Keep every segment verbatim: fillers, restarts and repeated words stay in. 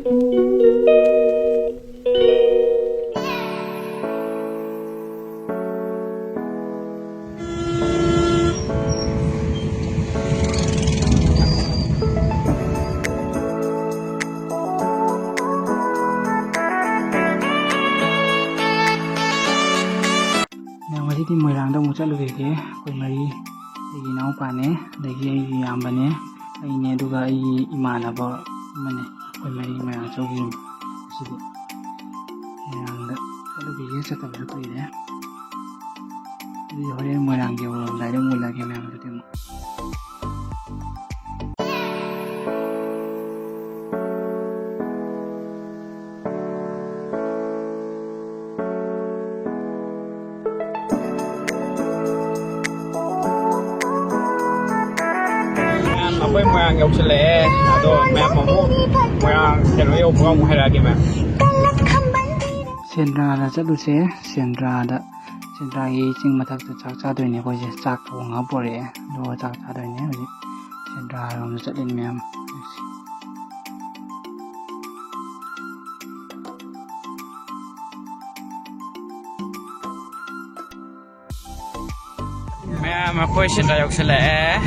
ꯃꯌꯥꯝ, ꯉꯁꯤꯗꯤ ꯃꯣꯏꯔꯥꯡꯗ ꯑꯃꯨꯛ ꯆꯠꯂꯨꯈꯤꯒꯦ꯫ ꯑꯩꯈꯣꯏ ꯃꯔꯤ, ꯑꯩꯒꯤ ꯏꯅꯥꯎꯄꯥꯅꯦ, ꯑꯗꯒꯤ ꯑꯩꯒꯤ ꯏꯌꯥꯝꯕꯅꯦ, ꯑꯩꯅꯦ, ꯑꯗꯨꯒ ꯑꯩꯒꯤ ꯏꯃꯥꯟꯅꯕ ꯑꯃꯅꯦ꯫ ꯑꯩꯈꯣꯏ ꯃꯔꯤ ꯃꯣꯏꯔꯥꯡ ꯆꯠꯂꯨꯈꯤꯕꯅꯤ꯫ ꯉꯁꯤꯗꯤ ꯃꯣꯏꯔꯥꯡꯗ ꯆꯠꯂꯨꯈꯤꯒꯦ, ꯆꯠꯇꯕꯁꯨ ꯀꯨꯏꯔꯦ꯫ ꯑꯗꯨꯗꯤ ꯍꯣꯔꯦꯟ ꯃꯣꯏꯔꯥꯡꯒꯤ ꯌꯧꯔꯝꯗꯥꯏꯗ ꯑꯃꯨꯛ ꯎꯅꯒꯦ ꯃꯌꯥꯝ꯫ ꯑꯗꯨꯗꯤ ꯑꯃꯨꯛ ꯃꯌꯥꯝ, ꯑꯩꯈꯣꯏ ꯃꯣꯏꯔꯥꯡ ꯌꯧꯁꯤꯜꯂꯛꯑꯦ꯫ ꯑꯗꯣ ꯃꯌꯥꯝ ꯑꯃꯨꯛ ꯃꯣꯏꯔꯥꯡ ꯀꯩꯅꯣ ꯌꯧꯕꯒ ꯑꯃꯨꯛ ꯍꯥꯏꯔꯛꯑꯒꯦ ꯃꯌꯥꯝ꯫ ꯁꯦꯟꯗ꯭ꯔꯥꯗ ꯆꯠꯂꯨꯁꯦ꯫ ꯁꯦꯟꯗ꯭ꯔꯥꯗ, ꯁꯦꯟꯗ꯭ꯔꯥꯒꯤ ꯆꯤꯡ ꯃꯊꯛꯇ ꯆꯥꯛ ꯆꯥꯗꯣꯏꯅꯦ ꯑꯩꯈꯣꯏꯁꯦ꯫ ꯆꯥꯛ ꯊꯣꯡꯉꯒ ꯄꯨꯔꯛꯑꯦ, ꯑꯗꯨꯒ ꯆꯥꯛ ꯆꯥꯗꯣꯏꯅꯦ꯫ ꯍꯧꯖꯤꯛ ꯁꯦꯟꯗ꯭ꯔꯥꯔꯣꯝꯗ ꯆꯠꯂꯤꯅꯦ ꯃꯌꯥꯝ꯫ ꯃꯌꯥꯝ, ꯑꯩꯈꯣꯏ ꯁꯤꯗ ꯌꯧꯁꯤꯜꯂꯛꯑꯦ꯫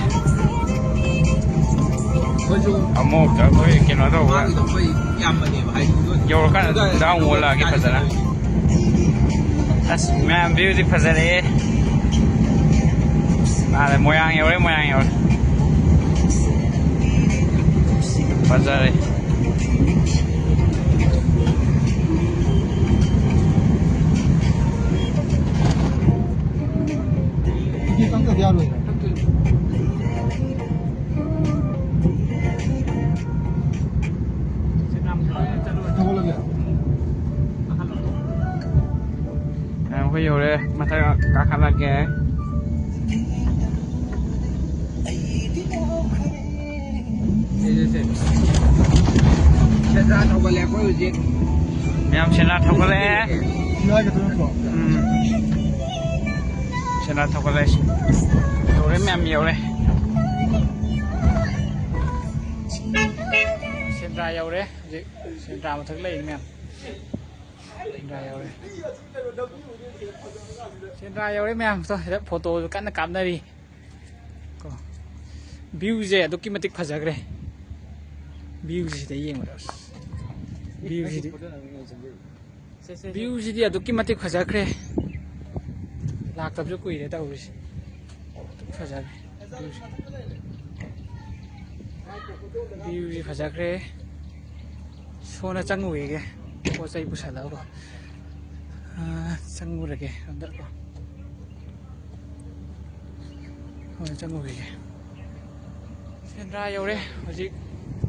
ꯑꯃꯨꯛ ꯑꯩꯈꯣꯏ ꯀꯩꯅꯣ ꯇꯧꯕ꯫ ꯌꯧꯔꯀꯥꯟꯗ ꯗꯥꯎꯟ ꯑꯣꯜꯂꯛꯑꯒꯦ ꯐꯖꯅ꯫ ꯑꯁ, ꯃꯌꯥꯝ, ꯚ꯭ꯌꯨꯗꯤ ꯐꯖꯔꯦ꯫ ꯃꯥꯅꯦ, ꯃꯣꯏꯔꯥꯡ ꯌꯧꯔꯦ, ꯃꯣꯏꯔꯥꯡ ꯌꯧꯔꯦ꯫ ꯐꯖꯔꯦ꯫ ꯑꯩꯈꯣꯏ ꯌꯧꯔꯦ, ꯃꯊꯛ ꯀꯥꯈꯠꯂꯛꯀꯦ꯫ ꯁꯦ, ꯁꯦ, ꯁꯦ꯫ ꯁꯦꯟꯗ꯭ꯔꯥ ꯊꯧꯒꯠꯂꯦ ꯑꯩꯈꯣꯏ ꯍꯧꯖꯤꯛ꯫ ꯃꯌꯥꯝ ꯁꯦꯟꯗ꯭ꯔꯥ ꯊꯧꯒꯠꯂꯛꯑꯦ꯫ ꯁꯤ ꯍꯥꯏꯒꯗ꯭ꯔꯣ ꯅꯠꯇ꯭ꯔꯣ? ꯎꯝ꯫ ꯁꯦꯟꯗ꯭ꯔꯥ ꯊꯧꯒꯠꯂꯛꯑꯦ꯫ ꯌꯧꯔꯦ ꯃꯌꯥꯝ, ꯌꯧꯔꯦ꯫ ꯁꯦꯟꯗ꯭ꯔꯥ ꯌꯧꯔꯦ ꯍꯧꯖꯤꯛ꯫ ꯁꯦꯟꯗ꯭ꯔꯥ ꯃꯊꯛ ꯂꯩꯔꯤ ꯃꯌꯥꯝ꯫ ꯁꯦꯟꯗ꯭ꯔꯥ ꯌꯧꯔꯦ꯫ ꯁꯦꯟꯗ꯭ꯔꯥ ꯌꯧꯔꯦ ꯃꯌꯥꯝ꯫ ꯁꯤꯗ ꯐꯣꯇꯣꯁꯨ ꯀꯟꯅ ꯀꯥꯞꯅꯔꯤ꯫ ꯀꯣ, ꯚ꯭ꯌꯨꯁꯦ ꯑꯗꯨꯛꯀꯤ ꯃꯇꯤꯛ ꯐꯖꯈ꯭ꯔꯦ꯫ ꯚ꯭ꯌꯨꯁꯤꯗ ꯌꯦꯡꯕꯗ, ꯚ꯭ꯌꯨꯁꯤꯗꯤ, ꯚ꯭ꯌꯨꯁꯤꯗꯤ ꯑꯗꯨꯛꯀꯤ ꯃꯇꯤꯛ ꯐꯖꯈ꯭ꯔꯦ꯫ ꯂꯥꯛꯇꯕꯁꯨ ꯀꯨꯏꯔꯦ ꯇꯧꯔꯤꯁꯦ꯫ ꯑꯗꯨꯛ ꯐꯖꯈ꯭ꯔꯦ ꯚ꯭ꯌꯨꯁꯦ꯫ ꯚ꯭ꯌꯨꯁꯤ ꯐꯖꯈ꯭ꯔꯦ꯫ ꯁꯣꯝꯗ ꯆꯪꯉꯨꯈꯤꯒꯦ꯫ ꯄꯣꯠ ꯆꯩ ꯄꯨꯁꯜꯂꯒꯀꯣ꯫ ꯑꯥ, ꯆꯪꯉꯨꯔꯒꯦ ꯑꯝꯇ ꯀꯣ꯫ ꯍꯣꯏ, ꯆꯪꯉꯨꯈꯤꯒꯦ꯫ ꯁꯦꯟꯗ꯭ꯔꯥ ꯌꯧꯔꯦ ꯍꯧꯖꯤꯛ꯫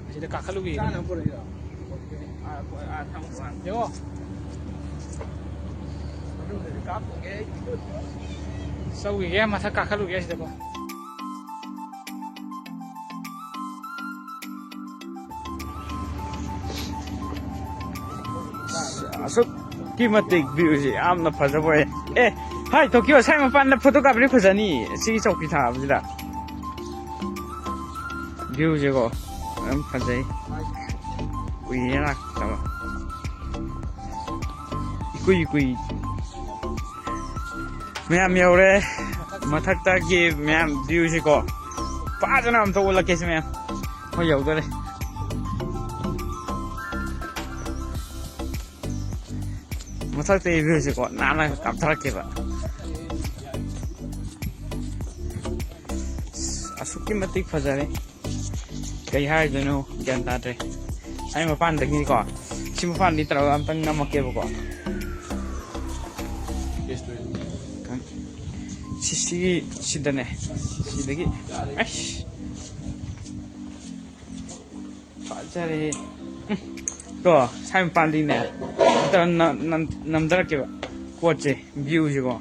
ꯑꯁꯤꯗ ꯀꯥꯈꯠꯂꯨꯈꯤꯒꯦ꯫ ꯌꯦꯡꯉꯣ꯫ ꯆꯧꯈꯤꯒꯦ, ꯃꯊꯛ ꯀꯥꯈꯠꯂꯨꯒꯦ ꯑꯁꯤꯗꯀꯣ꯫ ꯑꯁꯨꯛꯀꯤ ꯃꯇꯤꯛ ꯚ꯭ꯌꯨꯁꯤ ꯌꯥꯝꯅ ꯐꯖꯕ ꯑꯣꯏ꯫ ꯑꯦ, ꯍꯥꯏ ꯇꯣꯀꯤꯌꯣ, ꯁ꯭ꯋꯥꯏ ꯃꯄꯥꯟꯗ ꯐꯣꯇꯣ ꯀꯥꯞꯄꯗꯤ ꯐꯖꯅꯤ, ꯁꯤꯒꯤ ꯆꯧꯀꯤ ꯊꯥꯕꯁꯤꯗ꯫ ꯚ꯭ꯌꯨꯁꯦꯀꯣ ꯌꯥꯝ ꯐꯖꯩ꯫ ꯀꯨꯏꯔꯦ ꯂꯥꯛꯇꯕ꯫ ꯏꯀꯨꯏ ꯀꯨꯏ꯫ ꯃꯌꯥꯝ ꯌꯧꯔꯦ꯫ ꯃꯊꯛꯇꯒꯤ ꯃꯌꯥꯝ ꯚ꯭ꯌꯨꯁꯤꯀꯣ ꯐꯖꯅ ꯑꯝꯇ ꯎꯠꯂꯛꯀꯦꯁꯦ ꯃꯌꯥꯝ꯫ ꯍꯣꯏ, ꯌꯧꯗꯣꯔꯦ꯫ ꯃꯊꯛꯇꯒꯤ ꯚ꯭ꯌꯨꯁꯤꯀꯣ ꯅꯥꯟꯅ ꯀꯥꯞꯊꯔꯛꯀꯦꯕ꯫ ꯑꯁꯨꯛꯀꯤ ꯃꯇꯤꯛ ꯐꯖꯔꯦ꯫ ꯀꯩ ꯍꯥꯏꯗꯣꯏꯅꯣ ꯒ꯭ꯌꯥꯟ ꯇꯥꯗ꯭ꯔꯦ꯫ ꯑꯩ ꯃꯄꯥꯟꯗꯒꯤꯀꯣ, ꯁꯤ ꯃꯄꯥꯟꯗꯤ ꯇꯧꯔꯒ ꯑꯝꯇꯪ ꯅꯝꯃꯛꯀꯦꯕꯀꯣ꯫ ꯁꯤ, ꯁꯤꯒꯤ, ꯁꯤꯗꯅꯦ꯫ ꯁꯤꯗꯒꯤ, ꯑꯩꯁ꯫ ꯐꯖꯔꯦ꯫ ꯎꯝ꯫ ꯀꯣ, ꯁ꯭ꯋꯥꯏ ꯃꯄꯥꯟꯗꯤꯅꯦ꯫ ꯑꯝꯇ ꯅꯝ-, ꯅꯝ-, ꯅꯝꯊꯔꯛꯀꯦꯕ꯫ ꯄꯣꯠꯁꯦ, ꯚ꯭ꯌꯨꯁꯦꯀꯣ꯫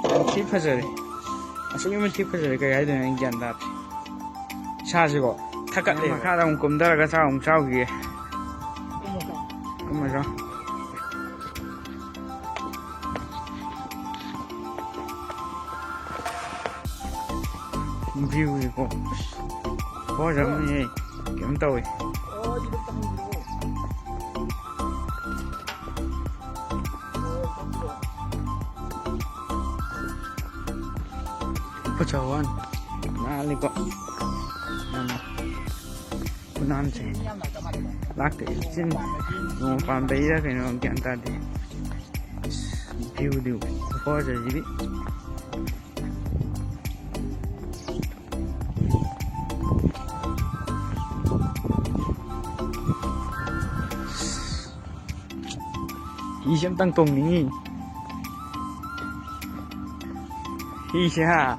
ꯌꯥꯝ ꯊꯤ ꯐꯖꯔꯦ꯫ ꯑꯁꯨꯛꯀꯤ ꯃꯇꯤꯛ ꯐꯖꯔꯦ, ꯀꯩ ꯍꯥꯏꯗꯣꯏꯅꯣ ꯑꯩ ꯒ꯭ꯌꯥꯟ ꯇꯥꯗ꯭ꯔꯦ꯫ ꯏꯁꯥꯁꯤꯀꯣ ꯊꯛꯀꯠꯂꯦ꯫ ꯃꯈꯥꯗ ꯑꯃꯨꯛ ꯀꯨꯝꯊꯔꯒ ꯆꯥꯛ ꯑꯃꯨꯛ ꯆꯥꯎꯈꯤꯒꯦ꯫ ꯀꯨꯝꯃꯁꯤ꯫ View ꯁꯦꯀꯣ, ꯈꯨꯐꯖ ꯑꯃꯅꯤꯍꯦ꯫ ꯀꯩꯅꯣꯝ ꯇꯧꯋꯦ꯫ ꯐꯖꯕ ꯋꯥꯅꯤ꯫ ꯅꯥꯜꯂꯤꯀꯣ ꯌꯥꯝꯅ꯫ ꯈꯨꯅꯥꯟꯁꯦ꯫ ꯂꯥꯛꯇꯦ ꯏꯆꯤꯟ꯫ ꯅꯣꯡ ꯄꯥꯟꯕꯩꯔꯥ ꯀꯩꯅꯣ ꯒ꯭ꯌꯥꯟ ꯇꯥꯗꯦ꯫ ꯑꯁ, view ꯗꯤ ꯈꯨꯐꯖꯁꯤꯗꯤ꯫ ꯍꯤꯁꯦ ꯑꯝꯇꯪ ꯇꯣꯡꯅꯤꯡꯉꯤ꯫ ꯍꯤꯁꯦ ꯍꯥ?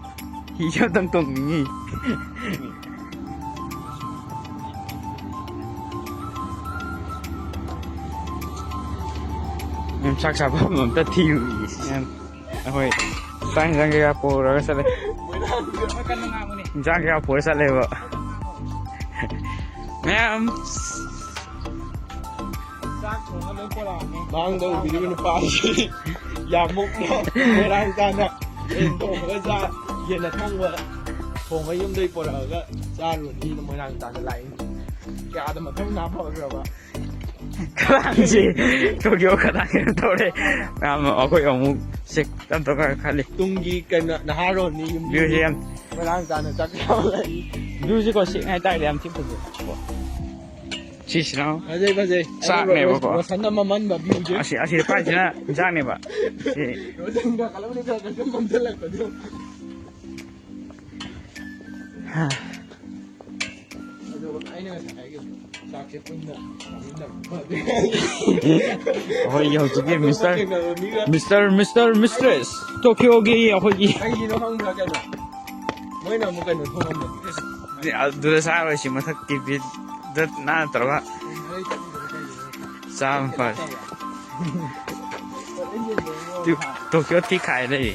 ꯍꯤꯁꯦ ꯑꯝꯇꯪ ꯇꯣꯡꯅꯤꯡꯉꯤ꯫ ꯃꯦꯝ, ꯆꯥꯛ ꯆꯥꯐꯝ ꯑꯝꯇ ꯊꯤꯔꯨꯈꯤꯒꯦ꯫ ꯃꯦꯝ, ꯑꯩꯈꯣꯏ ꯆꯥꯛ ꯏꯟꯖꯥꯡ ꯀꯩꯀꯥ ꯄꯨꯔꯒ ꯆꯠꯂꯦ꯫ ꯏꯟꯖꯥꯡ ꯀꯩꯀꯥ ꯄꯨꯔ ꯆꯠꯂꯦꯕ꯫ ꯃꯦꯝ꯫ ꯃꯥꯡꯗ ꯎꯕꯤꯔꯤꯕ ꯅꯨꯄꯥꯁꯤ ꯌꯥꯝ ꯃꯨꯛꯅ ꯃꯣꯏꯔꯥꯡ ꯇꯥꯅ ꯌꯦꯟ ꯊꯣꯡꯉꯒ ꯆꯥ-, ꯌꯦꯟ ꯑꯊꯣꯡꯕ ꯊꯣꯡꯉ ꯌꯨꯝꯗꯒꯤ ꯄꯨꯔꯛꯑꯒ ꯆꯥꯔꯨꯔꯅꯤꯅ ꯃꯣꯏꯔꯥꯡ ꯇꯥꯅ ꯂꯥꯛꯏ꯫ ꯀꯌꯥꯗ ꯃꯊꯧꯅꯥ ꯐꯈ꯭ꯔꯕ꯫ ꯈꯗꯥꯡꯁꯤ ꯇꯣꯀꯤꯌꯣ ꯈꯗꯥꯡ ꯀꯩꯅꯣ ꯇꯧꯔꯦ꯫ ꯌꯥꯝ ꯑꯩꯈꯣꯏ ꯑꯃꯨꯛ ꯆꯦꯛ ꯇꯞ ꯇꯞꯅ ꯈꯜꯂꯤ꯫ ꯇꯨꯡꯒꯤ ꯀꯩꯅꯣ ꯅꯍꯥꯔꯣꯜꯅꯤ ꯌꯨꯝ ꯃ꯭ꯌꯨꯖꯤꯌꯝ꯫ ꯃꯣꯏꯔꯥꯡ ꯇꯥꯅ ꯆꯥꯛ ꯆꯥꯕ ꯂꯥꯛꯏ꯫ ꯚ꯭ꯌꯨꯁꯤꯀꯣ ꯁꯦꯡꯅ ꯍꯥꯏꯇꯥꯔꯗꯤ ꯌꯥꯝ ꯊꯤ ꯐꯖꯩ꯫ ꯁꯤꯁꯤꯅ ꯐꯖꯩ, ꯐꯖꯩ꯫ ꯆꯥꯛꯅꯦꯕꯀꯣ꯫ ꯔꯣꯁꯟꯅ ꯃꯃꯟꯕ ꯚ꯭ꯌꯨꯁꯦ꯫ ꯑꯁꯤ, ꯑꯁꯤ ꯄꯥꯏꯁꯤꯅ ꯏꯟꯖꯥꯡꯅꯦꯕ꯫ ꯁꯤ꯫ ꯔꯣꯁꯟ ꯀꯥꯈꯠꯂꯛꯄꯗ ꯈꯔ ꯈꯔ ꯁꯨꯝ ꯃꯝꯁꯤꯜꯂꯛꯄꯗꯣ꯫ ꯑꯗꯣ ꯑꯩꯅ ꯉꯁꯥꯏ ꯍꯥꯏꯈꯤꯕꯗꯣ, ꯆꯥꯛꯁꯦ ꯄꯨꯟꯅ ꯆꯥꯃꯤꯟꯅꯕ ꯐꯗꯣꯏꯅꯦ꯫ ꯑꯩꯈꯣꯏꯒꯤ ꯍꯧꯖꯤꯛꯀꯤ ꯑꯇꯣꯞꯄ ꯃꯤꯁꯇꯔ, ꯊꯦꯡꯅꯕ ꯃꯤꯒ ꯃꯤꯁꯇꯔ, ꯃꯤꯁꯇꯔ, ꯃꯤꯁꯇ꯭ꯔꯦꯁ ꯇꯣꯀꯤꯌꯣꯒꯤ ꯑꯩꯈꯣꯏꯒꯤ ꯀꯩꯒꯤꯅꯣ ꯈꯪꯕ꯭ꯔꯥ ꯀꯩꯅꯣ? ꯃꯣꯏꯅ ꯑꯃꯨꯛ ꯀꯩꯅꯣ ꯊꯣꯡꯉꯝꯕꯅꯤ꯫ ꯑꯗꯨꯗ ꯆꯥꯔꯣꯏꯁꯤ ꯃꯊꯛꯀꯤ ꯕꯤꯠꯇ ꯅꯥꯟꯅ ꯇꯧꯔꯒ꯫ ꯆꯥꯕ ꯐꯔꯦ꯫ ꯇꯣꯀꯤꯌꯣ ꯊꯤ ꯈꯥꯏ ꯂꯩ꯫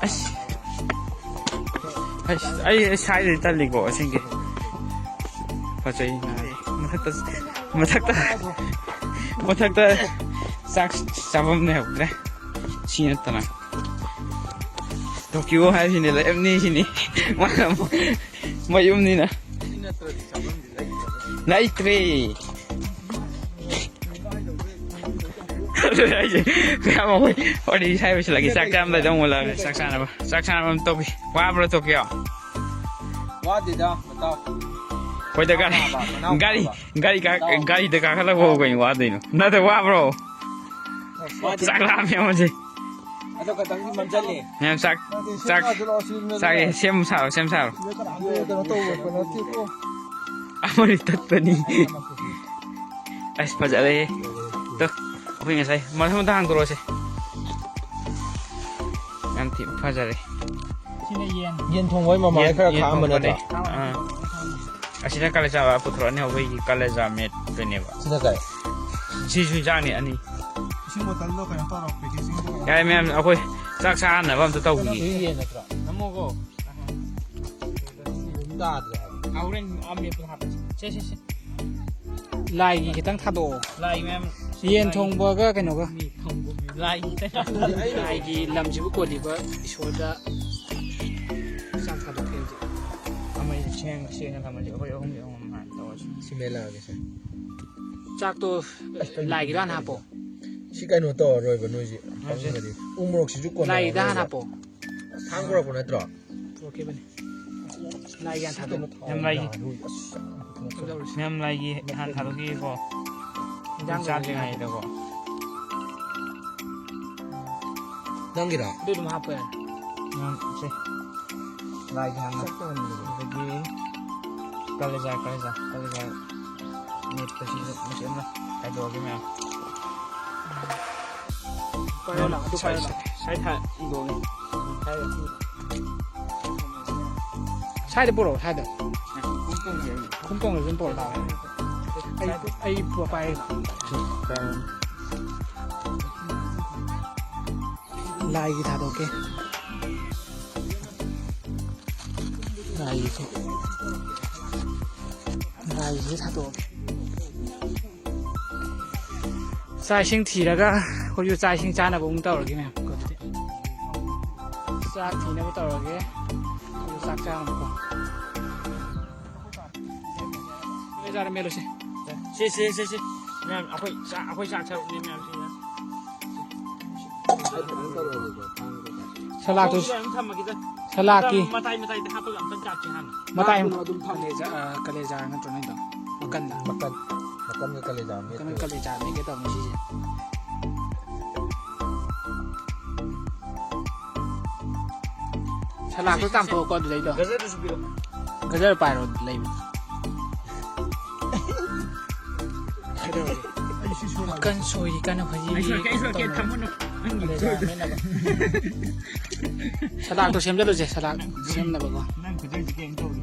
ꯑꯁ꯫ ꯑꯁ, ꯑꯩ, ꯑꯩ ꯁꯥꯏꯗꯗꯤ ꯇꯜꯂꯤꯀꯣ, ꯑꯁꯦꯡꯀꯤ꯫ ꯐꯖꯩ꯫ ꯃꯊꯛꯇ, ꯃꯊꯛꯇ, ꯃꯊꯛꯇ ꯆꯥꯛ ꯆꯥꯐꯝ ꯂꯩꯍꯧꯗ꯭ꯔꯦ꯫ ꯁꯤ ꯅꯠꯇꯅ꯫ ꯇꯣꯀꯤꯌꯣ ꯍꯥꯏꯁꯤꯅꯤ, ꯂꯩꯔꯝꯅꯤ ꯁꯤꯅꯤ꯫ ꯃꯥꯅ ꯑꯃꯨꯛ ꯃꯌꯨꯝꯅꯤꯅ꯫ ꯂꯩꯇ꯭ꯔꯦ꯫ ꯑꯗꯨꯅꯦ ꯍꯥꯏꯁꯦ꯫ ꯃꯌꯥꯝ ꯑꯩꯈꯣꯏ ꯋꯥꯔꯤ ꯁꯥꯏꯕꯁꯤꯂꯒꯦ꯫ ꯆꯥꯛ ꯆꯥꯔꯝꯗꯥꯏꯗ ꯑꯃꯨꯛ ꯂꯥꯛꯑꯦ꯫ ꯆꯥꯛ ꯆꯥꯅꯕ꯫ ꯆꯥꯛ ꯆꯥꯅꯕ ꯑꯃ ꯇꯧꯕꯤ꯫ ꯋꯥꯕ꯭ꯔꯣ ꯇꯣꯀꯤꯌꯣ? ꯋꯥꯗꯦꯗ, ꯃꯇꯥꯎ꯫ ꯑꯩꯈꯣꯏꯗ ꯒꯥꯔꯤ, ꯃꯅꯥꯎ ꯐꯥꯕ, ꯃꯅꯥꯎ ꯒꯥꯔꯤ, ꯐꯥꯕ꯫ ꯒꯥꯔꯤ ꯀꯥ-, ꯃꯇꯥꯎ꯫ ꯒꯥꯔꯤꯗ ꯀꯥꯈꯠꯂꯛꯄꯕꯨ ꯀꯩꯅꯣ ꯋꯥꯗꯣꯏꯅꯣ? ꯅꯠꯇ꯭ꯔ ꯋꯥꯕ꯭ꯔꯣ? ꯋꯥꯗꯦ꯫ ꯆꯥꯛ ꯂꯥꯝꯃꯦ ꯑꯃꯁꯦ꯫ ꯑꯗꯣ ꯈꯇꯪꯗꯤ ꯃꯝꯁꯤꯜꯂꯦ꯫ ꯃꯌꯥꯝ ꯆꯥꯛ, ꯅꯠꯇꯦ, ꯆꯥꯛ, ꯁꯦꯝꯃꯁꯨ ꯂꯥꯛꯑꯣ, ꯁꯤ ꯃꯦꯟ ꯆꯥꯛ ꯂꯥꯛꯑꯣ꯫ ꯁꯦꯝꯃꯨ ꯁꯥꯔꯣ, ꯁꯦꯝ ꯁꯥꯔꯣ꯫ ꯀꯩꯅꯣ ꯇꯧꯕ ꯅꯠꯇꯦꯀꯣ꯫ ꯑꯃꯗꯤ ꯇꯠꯄꯅꯤ꯫ ꯑꯁ, ꯐꯖꯔꯦꯍꯦ꯫ ꯇꯨ, ꯑꯩꯈꯣꯏ ꯉꯁꯥꯏ ꯃꯊꯪ ꯃꯊꯪ ꯍꯥꯡꯗꯣꯔꯛꯑꯣꯁꯦ꯫ ꯌꯥꯝ ꯊꯤ ꯐꯖꯔꯦ꯫ ꯁꯤꯅ ꯌꯦꯟ꯫ ꯌꯦꯟ ꯊꯣꯡꯕꯩ ꯃꯃꯥꯡꯗ ꯌꯦꯟ, ꯈꯔ ꯌꯦꯟ ꯈꯥꯛꯑꯝꯕ ꯊꯣꯡꯕꯅꯦ꯫ ꯅꯠꯇ꯭ꯔꯣ? ꯑꯥ꯫ ꯑꯁꯤꯅ ꯀꯥꯂꯦꯖꯥ ꯄꯨꯊꯣꯔꯛꯑꯅꯤ, ꯑꯩꯈꯣꯏꯒꯤ ꯀꯥꯂꯦꯖꯥ ꯃꯦꯠꯇꯣꯏꯅꯦꯕ꯫ ꯁꯤꯅ ꯀꯩ? ꯁꯤꯁꯨ ꯏꯟꯖꯥꯡꯅꯤ ꯑꯅꯤ꯫ ꯏꯁꯤꯡ ꯕꯣꯇꯜꯗꯣ ꯀꯩꯅꯣ ꯇꯧꯔꯣ, packaging ꯗꯣ ꯀꯩꯅꯣ ꯌꯥꯔꯦ ꯃꯌꯥꯝ, ꯑꯩꯈꯣꯏ ꯆꯥꯛ ꯆꯥꯅꯕ ꯑꯝꯇ ꯇꯧꯈꯤꯒꯦ꯫ ꯁꯤ ꯌꯦꯟ ꯅꯠꯇ꯭ꯔꯣ? ꯅꯝꯃꯣꯀꯣ꯫ ꯇꯥꯗ꯭ꯔꯦ ꯍꯥꯏꯕ꯫ ꯑꯥ, ꯍꯣꯔꯦꯟ ꯑꯃꯦꯠꯄꯗ ꯍꯥꯞꯄꯁꯤ꯫ ꯁꯦ, ꯁꯦ, ꯁꯦ꯫ ꯂꯥꯏꯒꯤ ꯈꯤꯇꯪ ꯊꯥꯗꯣꯛꯑꯣ꯫ ꯂꯥꯏ ꯃꯌꯥꯝ꯫ ꯌꯦꯟ ꯊꯣꯡꯕꯒ ꯀꯩꯅꯣꯒ꯫ ꯃꯤ ꯊꯣꯡꯕ ꯃꯤ ꯂꯥꯏꯒꯤ ꯈꯤꯇꯪ ꯊꯥꯗꯣꯛꯑꯣ꯫ ꯂꯥꯏꯒꯤ ꯂꯝꯁꯤꯕꯨ ꯀꯣꯜꯂꯤꯕ ꯏꯁꯣꯔꯗ ꯆꯥꯛ ꯊꯥꯗꯣꯛꯀꯦ ꯍꯧꯖꯤꯛ꯫ ꯑꯃ ꯁꯦꯡ-, ꯁꯦꯡꯅ ꯊꯝꯃꯁꯤ꯫ ꯑꯩꯈꯣꯏ ꯑꯍꯨꯝꯒꯤ ꯑꯍꯨꯝ ꯑꯗꯨꯃꯥꯏꯅ ꯇꯧꯔꯁꯤ꯫ ꯁꯤ ꯃꯦꯠꯂꯛꯑꯒꯦ ꯁꯦ꯫ ꯆꯥꯛꯇꯣ ꯑꯁ, ꯀꯩꯅꯣ ꯂꯥꯏꯒꯤꯗ ꯍꯥꯟꯅ ꯍꯥꯞꯄꯣ꯫ ꯁꯤ ꯀꯩꯅꯣ ꯇꯧꯔꯔꯣꯏꯕ ꯅꯣꯏꯁꯦ꯫ ꯄꯪꯒꯅꯤ꯫ ꯎ ꯃꯣꯔꯣꯛꯁꯤꯁꯨ ꯂꯥꯏꯒꯤꯗ ꯍꯥꯟꯅ ꯀꯣꯟꯅꯔꯔꯣꯏꯕ꯫ ꯍꯥꯞꯄꯣ꯫ ꯊꯥꯡ ꯄꯨꯔꯛꯄ ꯅꯠꯇ꯭ꯔꯣ? ꯄꯨꯔꯛꯈꯤꯕꯅꯤ꯫ ꯂꯥꯏꯒꯤ ꯍꯥꯟꯅ ꯊꯥꯗꯣꯛꯑꯣ꯫ ꯃꯌꯥꯝ ꯂꯥꯏꯒꯤ꯫ ꯀꯩꯗꯧꯔꯁꯤ? ꯃꯌꯥꯝ ꯂꯥꯏꯒꯤ ꯍꯥꯟꯅ ꯊꯥꯗꯣꯛꯈꯤꯒꯦꯀꯣ꯫ ꯏꯟꯖꯥꯡ ꯆꯥꯗ꯭ꯔꯤꯉꯩꯗꯀꯣ꯫ ꯅꯪꯒꯤꯔꯣ? ꯑꯗꯨ ꯑꯗꯨꯝ ꯍꯥꯞꯄ ꯌꯥꯔꯦ꯫ ꯎꯝ, ꯁꯦ꯫ ꯂꯥꯏꯒꯤ ꯍꯥꯟꯅ꯫ ꯆꯞ ꯇꯧꯍꯟꯕꯗꯣ꯫ ꯑꯗꯒꯤ ꯀꯥꯂꯦꯖꯥ, ꯀꯥꯂꯦꯖꯥ, ꯀꯥꯂꯦꯖꯥ꯫ ꯃꯦꯠꯄꯁꯤꯁꯨ ꯃꯆꯦꯠ ꯑꯃ ꯈꯥꯏꯗꯣꯛꯑꯒꯦ ꯃꯌꯥꯝ꯫ ꯄꯥꯏꯔꯣ ꯂꯥꯎ, ꯑꯗꯨ ꯄꯥꯏꯔꯣ ꯂꯥꯎ꯫ ꯁꯥꯏ ꯊꯥ-, ꯊꯥꯡꯗꯣꯛꯑꯒꯦ꯫ ꯁꯥꯏꯗ ꯄꯨꯔꯛꯑꯣ, ꯁꯥꯏꯗ꯫ ꯈꯣꯡ ꯇꯣꯡꯉꯁꯨ ꯑꯗꯨꯝ ꯄꯨꯔꯛꯑꯣ ꯂꯥꯎ꯫ ꯑꯩ, ꯑꯩ ꯄꯨ-, ꯄꯥꯏꯔꯒꯦ ꯂꯥꯎ꯫ ꯂꯥꯏꯒꯤ ꯊꯥꯗꯣꯛꯀꯦ꯫ ꯂꯥꯏꯒꯤꯁꯦ꯫ ꯂꯥꯏꯒꯤꯁꯦ ꯊꯥꯗꯣꯛꯑꯒꯦ꯫ ꯆꯥꯛ ꯏꯁꯤꯡ ꯊꯤꯔꯒ ꯑꯩꯈꯣꯏꯁꯨ ꯆꯥꯛ ꯏꯁꯤꯡ ꯆꯥꯅꯕ ꯑꯃꯨꯛ ꯇꯧꯔꯒꯦ ꯃꯌꯥꯝ꯫ ꯆꯥꯛ ꯊꯤꯅꯕ ꯇꯧꯔꯒꯦ꯫ ꯑꯗꯨ ꯆꯥꯛ ꯆꯥꯅꯕꯀꯣ꯫ ꯆꯥꯔ ꯃꯦꯠꯂꯨꯁꯦ꯫ ꯁꯤ, ꯁꯤ, ꯁꯤ, ꯁꯤ꯫ ꯃꯌꯥꯝ ꯑꯩꯈꯣꯏ ꯆꯥꯛ, ꯑꯩꯈꯣꯏ ꯆꯥꯛ ꯁꯔꯨꯛꯅꯦ ꯃꯌꯥꯝꯁꯤ꯫ ꯁꯂꯥꯠꯇꯨ, ꯑꯗꯨꯝ ꯊꯝꯃꯒꯦꯗ꯫ ꯁꯂꯥꯠꯀꯤ꯫ ꯃꯇꯥꯏ ꯃꯇꯥꯏꯗ ꯍꯥꯞꯄꯒ ꯑꯝꯇꯪ ꯆꯥꯛꯁꯤ ꯍꯥꯟꯅ꯫ ꯃꯇꯥꯏ꯫ ꯉꯥꯗꯨꯅ ꯑꯗꯨꯝ ꯊꯝꯃꯦ꯫ ꯀꯂꯦꯖꯥ, ꯑ, ꯀꯂꯦꯖꯥ ꯅꯠꯇ꯭ꯔꯣ ꯅꯪꯗꯣ? ꯃꯀꯟꯗ꯫ ꯃꯀꯟ, ꯃꯀꯟꯒ ꯀꯂꯦꯖꯥ ꯃꯀꯟꯒ ꯃꯦꯠꯇꯣꯏꯕ꯫ ꯀꯂꯦꯖꯥ ꯃꯦꯠꯀꯦ ꯇꯧꯕꯅꯤ ꯁꯤꯁꯦ꯫ ꯁꯂꯥꯠꯇꯣ ꯆꯥꯝꯊꯣꯛꯑꯣꯀꯣ ꯑꯗꯨꯗꯩꯗꯣ꯫ ꯒꯖꯔꯗꯨꯁꯨ ꯄꯤꯔꯛꯑꯣ꯫ ꯒꯖꯔ ꯄꯥꯏꯔꯣ ꯂꯩꯕ꯫ ꯃꯀꯟ ꯁꯣꯏꯔꯤ ꯀꯟꯅ ꯍꯧꯖꯤꯛ ꯑꯩ ꯁꯣꯏꯔꯛꯀꯦ, ꯑꯩ ꯁꯣꯏꯔꯛꯀꯦ, ꯀꯩꯅꯣ ꯊꯝꯃꯨꯅꯨ꯫ ꯅꯪꯒꯤ ꯀꯂꯦꯖꯥ ꯈꯨꯠ-, ꯃꯦꯠꯅꯕ꯫ ꯁꯂꯥꯠꯇꯣ ꯁꯦꯝꯖꯜꯂꯨꯁꯦ, ꯁꯂꯥꯠ ꯁꯦꯝꯅꯕꯀꯣ꯫ ꯅꯪ ꯈꯨꯠꯁꯦ ꯍꯧꯖꯤꯛ ꯀꯩꯝ ꯇꯧꯔꯤ꯫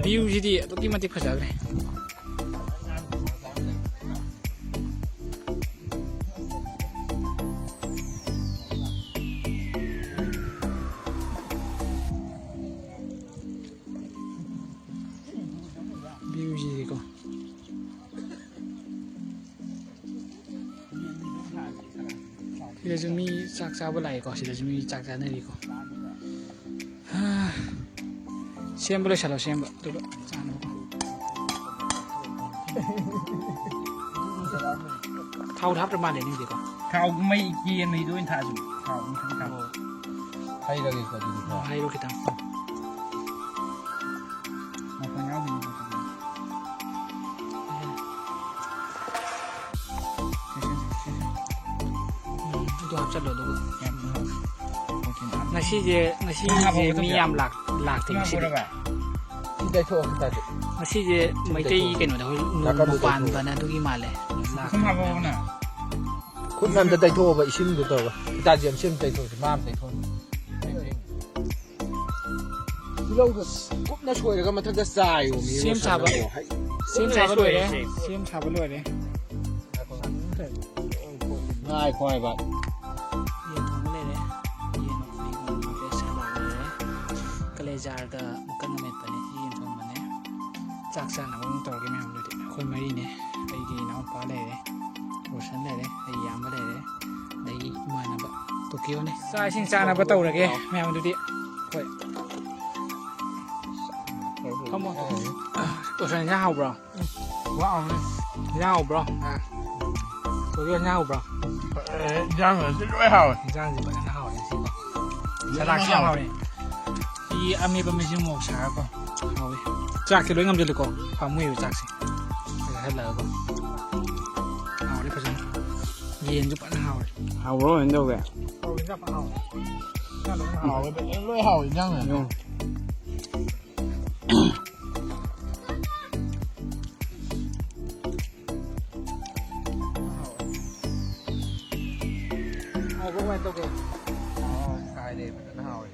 Viewꯁꯤꯗꯤ ꯑꯗꯨꯛꯀꯤ ꯃꯇꯤꯛ ꯐꯖꯈ꯭ꯔꯦ꯫ Viewꯁꯤꯗꯤꯀꯣ꯫ ꯁꯤꯗꯁꯨ ꯃꯤ ꯆꯥꯛ ꯆꯥꯕ ꯂꯥꯛꯑꯦꯀꯣ, ꯁꯤꯗꯁꯨ ꯃꯤ ꯆꯥꯛ ꯆꯥꯅꯔꯤꯀꯣ꯫ ꯍꯥ꯫ ꯁꯦꯝꯕ ꯂꯣꯏꯁꯜꯂꯣ, ꯁꯦꯝꯕ꯫ ꯑꯗꯨꯒ ꯆꯥꯅꯕꯀꯣ꯫ ꯊꯥꯎꯗꯤ ꯍꯥꯞꯇ꯭ꯔ ꯃꯥꯜꯂꯦ ꯅꯪꯗꯤꯀꯣ꯫ ꯊꯥꯎ ꯃꯩ ꯀꯦꯟꯕꯩꯗꯣ ꯑꯣꯏꯅ ꯊꯥꯛꯑꯁꯨ꯫ ꯊꯥꯎ ꯑꯗꯨꯝ ꯈꯤꯇꯪ ꯊꯥꯛꯑꯣ꯫ ꯍꯩꯔꯒꯦꯀꯣ ꯑꯗꯨꯗꯤ ꯈꯔ꯫ ꯍꯩꯔꯣ ꯈꯤꯇꯪ꯫ ꯃꯈꯣꯟ ꯌꯥꯎꯗꯣꯏꯅꯦ꯫ ꯎꯝ, ꯑꯗꯨ ꯍꯥꯞꯆꯜꯂꯣ ꯑꯗꯨꯒ꯫ ꯉꯁꯤꯁꯦ, ꯉꯁꯤꯁꯦ ꯃꯤ ꯌꯥꯝ ꯂꯥꯛ-, ꯂꯥꯛꯇꯦ ꯉꯁꯤꯗꯤ꯫ ꯁꯤ ꯇꯩꯊꯣꯛꯑꯣ ꯈꯤꯇꯪꯗꯤ꯫ ꯉꯁꯤꯁꯦ ꯁꯤ ꯃꯩꯇꯩ ꯇꯩꯊꯣꯛꯑꯣ꯫ ꯀꯩꯅꯣꯗ ꯍꯣꯏ ꯅꯣꯡꯃ ꯅꯥꯀꯟꯗꯨ ꯇꯩꯊꯣꯛꯑꯣ꯫ ꯄꯥꯟꯕꯅ ꯑꯗꯨꯒꯤ ꯃꯥꯜꯂꯦ꯫ ꯂꯥꯛꯇꯦ꯫ ꯈꯨꯠꯅ ꯑꯝꯇ ꯇꯩꯊꯣꯛꯑꯣꯕ ꯏꯁꯤꯡꯗꯣ ꯇꯧꯔꯒ꯫ ꯍꯤꯇꯥꯆꯤ ꯑꯃ ꯁꯦꯝ ꯇꯩꯊꯣꯛꯑꯁꯤ, ꯃꯥ ꯑꯃ ꯇꯩꯊꯣꯛꯑꯅꯤ꯫ ꯇꯤꯜꯍꯧꯗꯣ ꯀꯨꯞꯅ ꯁꯣꯏꯔꯒ ꯃꯊꯛꯇ ꯆꯥꯏꯌꯣ, ꯃꯤ ꯁꯦꯝ ꯁꯥꯕ꯫ ꯔꯣꯁꯟꯅꯀꯣ꯫ ꯍꯩ-, ꯁꯦꯝ ꯁꯥꯕ ꯂꯣꯏꯔꯦ꯫ ꯁꯦꯝ ꯁꯥꯕ ꯂꯣꯏꯔꯦ꯫ ꯉꯥꯏꯈꯣ ꯍꯥꯏꯕ꯫ ꯌꯦꯟ ꯊꯣꯡꯕ ꯂꯩꯔꯦ꯫ ꯌꯦꯟ ꯊꯣꯡꯕ ꯂꯩꯔꯦ꯫ ꯁꯂꯥꯠ ꯂꯩꯔꯦ꯫ ꯀꯂꯦꯖꯥꯒ ꯃꯀꯟ ꯑꯃꯦꯠꯄꯅꯦ꯫ ꯌꯦꯟ ꯊꯣꯡꯕꯅꯦ꯫ ꯆꯥꯛ ꯆꯥꯅꯕ ꯑꯃꯨꯛ ꯇꯧꯔꯒꯦ ꯃꯌꯥꯝꯗꯨꯗꯤ꯫ ꯑꯩꯈꯣꯏ ꯃꯔꯤꯅꯦ꯫ ꯑꯩꯒꯤ ꯏꯅꯥꯎꯄꯥ ꯂꯩꯔꯦ꯫ ꯔꯣꯁꯟ ꯂꯩꯔꯦ꯫ ꯑꯩ ꯏꯌꯥꯝꯕ ꯂꯩꯔꯦ꯫ ꯑꯗꯒꯤ ꯏꯃꯥꯟꯅꯕ ꯇꯣꯀꯤꯌꯣꯅꯤ꯫ ꯆꯥꯛ ꯏꯁꯤꯡ ꯆꯥꯅꯕ ꯇꯧꯔꯒꯦ ꯃꯌꯥꯝ, ꯑꯗꯨꯗꯤ꯫ ꯍꯣꯏ꯫ ꯐꯝꯃꯣ꯫ ꯇꯣꯁꯟ, ꯏꯟꯖꯥꯡ ꯍꯥꯎꯕ꯭ꯔꯣ? ꯋꯥꯎꯅꯦ꯫ ꯏꯟꯖꯥꯡ ꯍꯥꯎꯕ꯭ꯔꯣ? ꯑꯥ꯫ ꯇꯣꯀꯤꯌꯣ, ꯏꯟꯖꯥꯡ ꯍꯥꯎꯕ꯭ꯔꯣ? ꯑꯦ, ꯏꯟꯖꯥꯡ ꯂꯣꯏ ꯍꯥꯎꯋꯦ꯫ ꯏꯟꯖꯥꯡꯁꯦ ꯐꯖꯅ ꯍꯥꯎꯔꯦ ꯉꯁꯤꯀꯣ꯫ ꯏꯟꯖꯥꯡ ꯁꯂꯥꯗꯁꯨ ꯌꯥꯝ ꯍꯥꯎꯋꯦ꯫ ꯍꯥꯎꯔꯦ꯫ ꯃꯤ ꯑꯃꯦꯠꯄ ꯃꯤꯁꯤ ꯃꯣꯔꯣꯛ ꯁꯥꯔꯒꯀꯣ꯫ ꯍꯥꯎꯋꯦ꯫ ꯆꯥꯛꯁꯦ ꯂꯣꯏ ꯉꯝꯖꯜꯂꯦꯀꯣ꯫ ꯄꯥꯝꯃꯨꯏꯕ ꯆꯥꯛꯁꯦ꯫ ꯈꯔ ꯍꯜꯂꯒꯀꯣ꯫ ꯍꯥꯎꯔꯦ ꯐꯖꯅ꯫ ꯌꯦꯟꯁꯨ ꯐꯖꯅ ꯍꯥꯎꯔꯦ꯫ ꯍꯥꯎꯕ꯭ꯔꯣ? ꯀꯃꯥꯏꯅ ꯇꯧꯒꯦ? ꯍꯥꯎꯋꯦ, ꯏꯟꯖꯥꯡ ꯐꯖꯅ ꯍꯥꯎꯋꯦ꯫ ꯏꯟꯖꯥꯡ ꯂꯣꯏꯅ ꯍꯥꯎꯋꯦ꯫ ꯍꯥꯎꯋꯦ, ꯂꯣꯏ ꯍꯥꯎꯋꯦ ꯏꯟꯖꯥꯡꯅ꯫ ꯎꯝ꯫ ꯍꯥꯎꯕ꯭ꯔꯣ? ꯀꯃꯥꯏꯅ ꯇꯧꯒꯦ? ꯍꯥꯎꯋꯦ, ꯀꯥꯏꯗꯩ ꯐꯖꯅ ꯍꯥꯎꯋꯦ꯫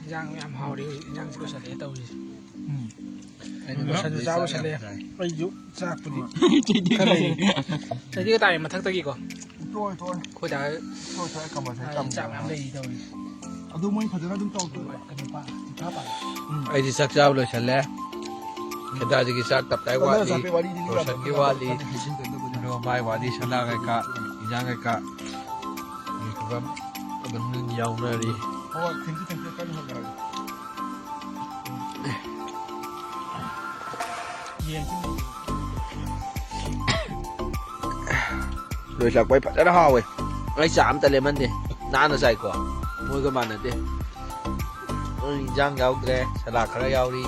ꯏꯟꯖꯥꯡ ꯌꯥꯝ ꯍꯥꯎꯔꯦ ꯍꯧꯖꯤꯛ, ꯏꯟꯖꯥꯡꯁꯦ ꯂꯣꯏꯁꯜꯂꯛꯑꯦ ꯇꯧꯔꯤꯁꯦ꯫ ꯎꯝ꯫ ꯑꯩꯁꯨ ꯂꯣꯏꯁꯟꯁꯨ ꯆꯥꯕ ꯆꯥꯛ ꯌꯥꯝ ꯂꯣꯏꯁꯜꯂꯛꯑꯦ꯫ ꯆꯥꯏ꯫ ꯑꯩꯁꯨ ꯆꯥꯛꯄꯨꯗꯤ ꯈꯔ ꯂꯩꯔꯤ꯫ ꯑꯩꯗꯤ ꯇꯥꯔꯦ ꯃꯊꯛꯇꯒꯤꯀꯣ꯫ ꯇꯣꯏ, ꯇꯣꯏ꯫ ꯑꯩꯈꯣꯏ ꯗꯥ ꯇꯣꯏ, ꯇꯣꯏ, ꯀꯝꯄꯜꯁꯔꯤ ꯍꯥꯏ, ꯆꯥꯛ ꯇꯝꯃꯦ꯫ ꯃꯌꯥꯝ ꯂꯩꯔꯤ ꯇꯧꯔꯤꯁꯦ꯫ ꯑꯗꯨ ꯃꯣꯏ ꯐꯖꯅ ꯑꯗꯨꯝ ꯇꯧ, ꯇꯣꯏ, ꯇꯣꯏ꯫ ꯀꯩꯅꯣ ꯄꯥ-, ꯆꯤꯊꯥ ꯄꯥ-꯫ ꯎꯝ꯫ ꯑꯩꯗꯤ ꯆꯥꯛ ꯆꯥꯕ ꯂꯣꯏꯁꯜꯂꯦ꯫ ꯈꯦꯗꯥꯖꯤꯒꯤ ꯆꯥꯛ ꯇꯞꯇꯥꯏ ꯀꯣꯟꯅ ꯋꯥꯠꯂꯤ꯫ ꯆꯥꯛꯄꯤ ꯋꯥꯔꯤꯗꯤ ꯂꯤꯔꯛꯀꯅꯨ, ꯔꯣꯁꯟꯒꯤ ꯋꯥꯠꯂꯤ꯫ ꯀꯟꯅ ꯍꯦꯟꯖꯤꯟꯒꯅꯨ꯫ ꯑꯗꯣ ꯃꯥꯏ ꯋꯥꯠꯂꯤ, ꯁꯅꯥ ꯀꯩꯀꯥ, ꯏꯟꯖꯥꯡ ꯀꯩꯀꯥ꯫ ꯑꯗꯨꯝ ꯌꯥꯎꯅꯔꯤ꯫ ꯍꯣꯏ, ꯊꯦꯡꯀ꯭ꯌꯨ, ꯊꯦꯡꯀ꯭ꯌꯨ, ꯀꯟꯅ ꯍꯣꯠꯅꯔꯒꯦ꯫ ꯂꯣꯏꯁꯤꯜꯂꯛꯄꯩ ꯐꯖꯅ ꯍꯥꯎꯋꯦ꯫ ꯑꯩ ꯆꯥ ꯑꯝꯇ ꯂꯦꯝꯍꯟꯗꯦ꯫ ꯅꯥꯟꯅ ꯆꯥꯏꯀꯣ꯫ ꯃꯣꯏꯒ ꯃꯥꯟꯅꯗꯦ꯫ ꯃꯣꯏ ꯏꯟꯖꯥꯡ ꯌꯥꯎꯗ꯭ꯔꯦ꯫ ꯁꯂꯥꯗ ꯈꯔ ꯌꯥꯎꯔꯤ꯫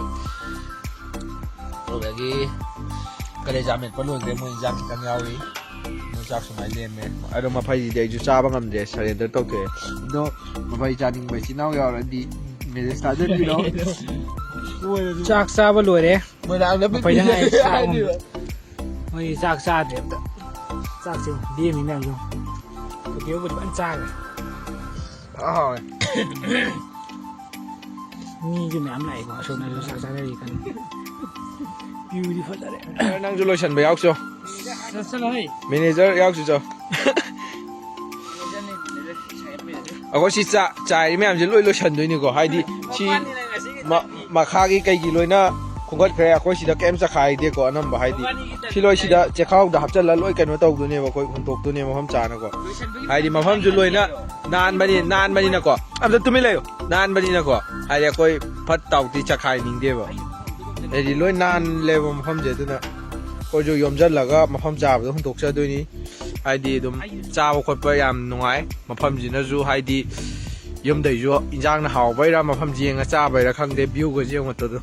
ꯑꯗꯨꯗꯒꯤ ꯀꯂꯦꯖꯥ ꯃꯦꯠꯄ ꯂꯣꯏꯈ꯭ꯔꯦ꯫ ꯃꯣꯏ ꯏꯟꯖꯥꯡ ꯈꯤꯇꯪ ꯌꯥꯎꯔꯤ꯫ ꯃꯣꯏ ꯆꯥꯛ ꯁꯨꯃꯥꯏꯅ ꯂꯦꯝꯃꯦ꯫ ꯑꯗꯣ ꯃꯐꯩꯁꯤꯗꯤ ꯑꯩꯁꯨ ꯆꯥꯕ ꯉꯝꯗ꯭ꯔꯦ꯫ ꯁꯔꯦꯟꯗꯔ ꯇꯧꯊꯣꯛꯑꯦ꯫ ꯑꯗꯣ ꯃꯐꯩ ꯆꯥꯅꯤꯡꯕ ꯏꯆꯤꯟ ꯏꯅꯥꯎ ꯌꯥꯎꯔꯗꯤ ꯃꯦꯁꯦꯖ ꯊꯥꯖꯟꯕꯤꯔꯛꯑꯣ꯫ ꯆꯥꯛ ꯆꯥꯕ ꯂꯣꯏꯔꯦ꯫ ꯃꯣꯏꯔꯥꯡꯗ ꯃꯈꯣꯏꯗ ꯉꯥꯏ ꯆꯥꯛ ꯄꯤꯛꯅꯤꯛ ꯃꯣꯏ ꯆꯥꯛ ꯆꯥꯗ꯭ꯔꯦ ꯑꯝꯇ꯫ ꯆꯥꯛꯁꯦ ꯂꯦꯝꯃꯤ ꯃꯌꯥꯝꯁꯦ꯫ ꯇꯣꯀꯤꯌꯣꯕꯨꯗꯤ ꯐꯖꯅ ꯆꯥꯈ꯭ꯔꯦ꯫ ꯐꯖꯅ ꯍꯥꯎꯋꯦ꯫ ꯃꯤꯁꯨ ꯃꯌꯥꯝ ꯂꯥꯛꯑꯦꯀꯣ, ꯑꯁꯣꯝꯅꯁꯨ ꯆꯥꯛ ꯆꯥꯅꯔꯤ ꯀꯟꯅ꯫ ꯚ꯭ꯌꯨꯗꯤ ꯐꯖꯔꯦ꯫ ꯅꯪꯁꯨ ꯂꯣꯏꯁꯟꯕ ꯌꯥꯎꯁꯣ꯫ ꯆꯠꯁꯜꯂꯣ ꯍꯩ꯫ ꯃꯦꯅꯦꯖꯔ ꯌꯥꯎꯁꯤ ꯆꯣ꯫ ꯑꯩꯈꯣꯏ ꯁꯤ ꯆꯥ-, ꯆꯥꯏꯔꯤ ꯃꯌꯥꯝꯁꯦ ꯂꯣꯏ ꯂꯣꯏꯁꯟꯗꯣꯏꯅꯤꯀꯣ, ꯍꯥꯏꯗꯤ ꯁꯤ ꯃ-, ꯃꯈꯥꯒꯤ ꯀꯩꯒꯤ ꯂꯣꯏꯅ ꯈꯣꯝꯒꯠꯈ꯭ꯔꯦ꯫ ꯑꯩꯈꯣꯏ ꯁꯤꯗ ꯀꯩꯝ ꯆꯈꯥꯏꯗꯦꯀꯣ꯫ ꯑꯅꯝꯕ ꯍꯥꯏꯗꯤ ꯁꯤ ꯂꯣꯏ ꯁꯤꯗ ꯆꯦꯈꯥꯎꯗ ꯍꯥꯞꯆꯜꯂ ꯂꯣꯏ ꯀꯩꯅꯣ ꯇꯧꯗꯣꯏꯅꯦꯕ, ꯑꯩꯈꯣꯏ ꯍꯨꯟꯇꯣꯛꯇꯣꯏꯅꯦꯕ ꯃꯐꯝ ꯆꯥꯅꯀꯣ꯫ ꯍꯥꯏꯗꯤ ꯃꯐꯝꯁꯨ ꯂꯣꯏꯅ ꯅꯥꯟꯕꯅꯤ ꯅꯥꯟꯕꯅꯤꯅꯀꯣ꯫ ꯑꯝꯇ ꯇꯨꯃꯤꯟ ꯂꯩꯌꯨ꯫ ꯅꯥꯟꯕꯅꯤꯅꯀꯣ, ꯍꯥꯏꯗꯤ ꯑꯩꯈꯣꯏ ꯐꯠ ꯇꯥꯎꯗꯤ ꯆꯈꯥꯏꯅꯤꯡꯗꯦꯕ꯫ ꯍꯥꯏꯗꯤ ꯂꯣꯏ ꯅꯥꯜꯂꯦꯕ ꯃꯐꯝꯁꯦ꯫ ꯑꯗꯨꯅ ꯑꯩꯈꯣꯏꯁꯨ ꯌꯣꯝꯁꯤꯜꯂꯒ ꯃꯐꯝ ꯆꯥꯕꯗ ꯍꯨꯟꯗꯣꯛꯆꯗꯣꯏꯅꯤ꯫ ꯍꯥꯏꯗꯤ ꯑꯗꯨꯝ ꯆꯥꯕ ꯈꯣꯠꯄ ꯌꯥꯝ ꯅꯨꯡꯉꯥꯏ ꯃꯐꯝꯁꯤꯅꯁꯨ꯫ ꯍꯥꯏꯗꯤ ꯌꯨꯝꯗꯩꯁꯨ ꯏꯟꯖꯥꯡꯅ ꯍꯥꯎꯕꯩꯔꯥ, ꯃꯐꯝꯁꯤ ꯌꯦꯡꯉ ꯆꯥꯕꯩꯔꯥ ꯈꯪꯗꯦ, ꯚ꯭ꯌꯨꯒꯁꯦ ꯌꯦꯡꯉꯣ꯫ ꯑꯗꯨ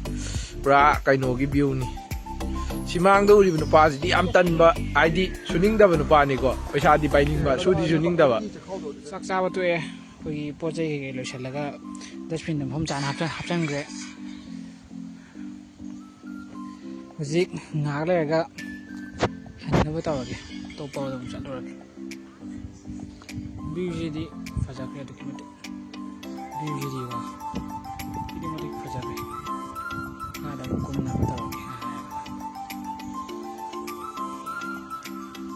ꯄꯨꯔꯥ ꯀꯩꯅꯣꯒꯤ ꯚ꯭ꯌꯨꯅꯤ꯫ ꯁꯤꯃꯥꯡꯗ ꯎꯔꯤꯕ ꯅꯨꯄꯥꯁꯤꯗꯤ ꯌꯥꯝ ꯇꯟꯕ, ꯍꯥꯏꯗꯤ ꯁꯨꯅꯤꯡꯗꯕ ꯅꯨꯄꯥꯅꯤꯀꯣ꯫ ꯄꯩꯁꯥꯗꯤ ꯄꯥꯏꯅꯤꯡꯕ, ꯁꯨꯗꯤ ꯁꯨꯅꯤꯡꯗꯕ꯫ ꯆꯥꯛ ꯆꯥꯕ ꯇꯣꯛꯑꯦ꯫ ꯑꯩꯈꯣꯏꯒꯤ ꯄꯣꯠ ꯆꯩ ꯀꯩꯀꯩ ꯂꯣꯏꯁꯤꯜꯂꯒ ꯗꯁꯕꯤꯟꯗ ꯃꯐꯝ ꯆꯥꯅ ꯍꯥꯞꯆꯟ-, ꯍꯥꯞꯆꯟꯈ꯭ꯔꯦ꯫ ꯍꯧꯖꯤꯛ ꯉꯥꯏꯍꯥꯛ ꯂꯩꯔꯒ ꯍꯟꯅꯕ ꯇꯧꯔꯒꯦ꯫ ꯑꯇꯣꯞꯄ ꯑꯃꯗ ꯑꯃꯨꯛ ꯆꯠꯂꯨꯔꯒꯦ꯫ ꯚ꯭ꯌꯨꯁꯤꯗꯤ ꯐꯖꯈ꯭ꯔꯦ ꯑꯗꯨꯛꯀꯤ ꯃꯇꯤꯛ꯫ ꯚ꯭ꯌꯨꯁꯤꯗꯤꯀꯣ ꯑꯗꯨꯛꯀꯤ ꯃꯇꯤꯛ ꯐꯖꯈ꯭ꯔꯦ꯫ ꯃꯈꯥꯗ ꯑꯃꯨꯛ ꯀꯨꯝꯅꯕ ꯇꯧꯔꯒꯦ꯫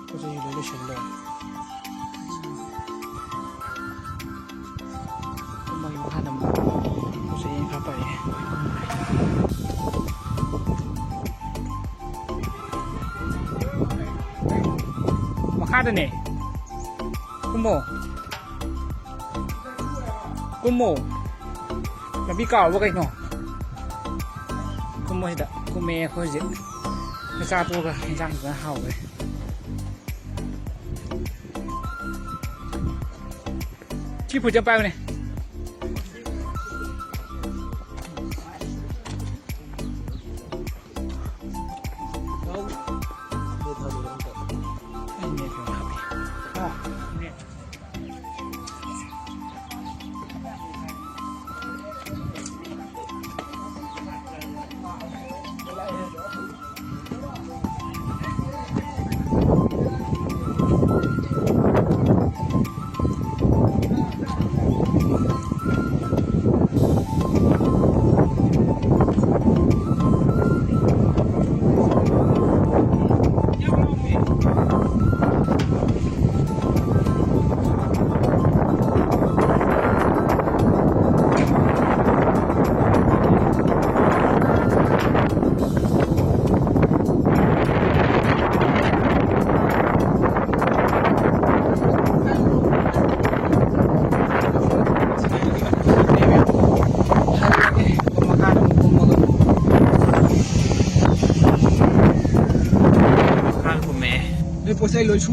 ꯄꯣꯠ ꯆꯩꯁꯨ ꯂꯣꯏ ꯂꯣꯏꯁꯤꯜꯂꯦ꯫ ꯀꯨꯝꯃꯒꯤ ꯃꯈꯥꯗ ꯑꯃꯨꯛ ꯄꯣꯠ ꯆꯩ ꯈꯔ ꯄꯔꯛꯑꯦ꯫ ꯃꯈꯥꯗꯅꯦ꯫ ꯀꯨꯝꯃꯣ꯫ ꯀꯨꯝꯃꯣ꯫ ꯂꯝꯕꯤ ꯀꯥꯎꯔꯕ ꯀꯩꯅꯣ? ꯀꯨꯝꯃꯣ ꯁꯤꯗ꯫ ꯀꯨꯝꯃꯦ ꯑꯩꯈꯣꯏ ꯍꯧꯖꯤꯛ꯫ ꯆꯥꯛ ꯆꯥ ꯇꯣꯛꯑꯒ ꯏꯟꯖꯥꯡ ꯐꯖꯅ ꯍꯥꯎꯋꯦ꯫ ꯁꯤ ꯐꯨꯠꯁꯦ ꯄꯥꯏꯌꯨꯅꯦ꯫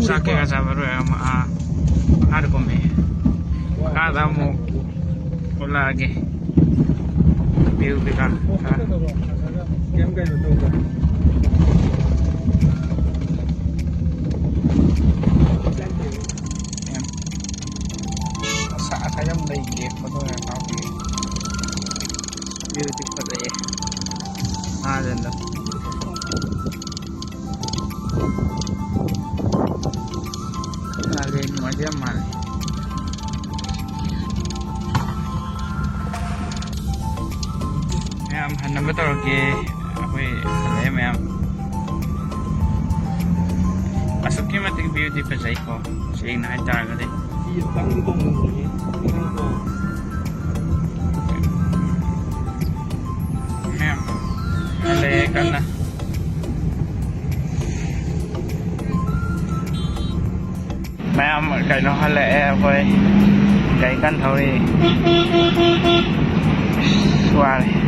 ꯆꯥꯛ ꯀꯩꯀꯥ ꯆꯥꯕ ꯂꯣꯏꯔꯒ ꯑꯃꯨꯛ, ꯑꯥ, ꯃꯈꯥꯗ ꯀꯨꯝꯃꯛꯑꯦ꯫ ꯃꯈꯥꯗ ꯑꯃꯨꯛ ꯎꯠꯂꯛꯑꯒꯦ꯫ View ꯀꯩꯀꯥ ꯈꯔ꯫ ꯀꯩꯝ ꯀꯩꯅꯣ ꯇꯧꯗꯦ꯫ ꯌꯥꯝ ꯑꯁꯥ ꯑꯈꯥꯏ ꯌꯥꯝ ꯂꯩꯒꯦ꯫ Photo ꯌꯥꯝ ꯀꯥꯞꯄꯤ꯫ View ꯗꯤ ꯐꯖꯩꯌꯦ꯫ ꯃꯍꯥꯖꯟꯗꯣ꯫ ꯅꯨꯡꯉꯥꯏꯗꯤ ꯌꯥꯝ ꯃꯥꯜꯂꯦ꯫ ꯃꯌꯥꯝ ꯍꯟꯅꯕ ꯇꯧꯔꯛꯀꯦ꯫ ꯑꯩꯈꯣꯏ ꯍꯜꯂꯛꯑꯦ ꯃꯌꯥꯝ꯫ ꯑꯁꯨꯛꯀꯤ ꯃꯇꯤꯛ view ꯗꯤ ꯐꯖꯩꯀꯣ, ꯁꯦꯡꯅ ꯍꯥꯏꯇꯥꯔꯒꯗꯤ꯫ ꯃꯌꯥꯝ ꯍꯜꯂꯛꯑꯦ ꯀꯟꯅ꯫ ꯃꯌꯥꯝ ꯀꯩꯅꯣ ꯍꯜꯂꯛꯑꯦ ꯑꯩꯈꯣꯏ꯫ ꯒꯥꯔꯤ ꯀꯟꯅ ꯊꯧꯔꯤ꯫ ꯑꯁ, ꯋꯥꯔꯦ꯫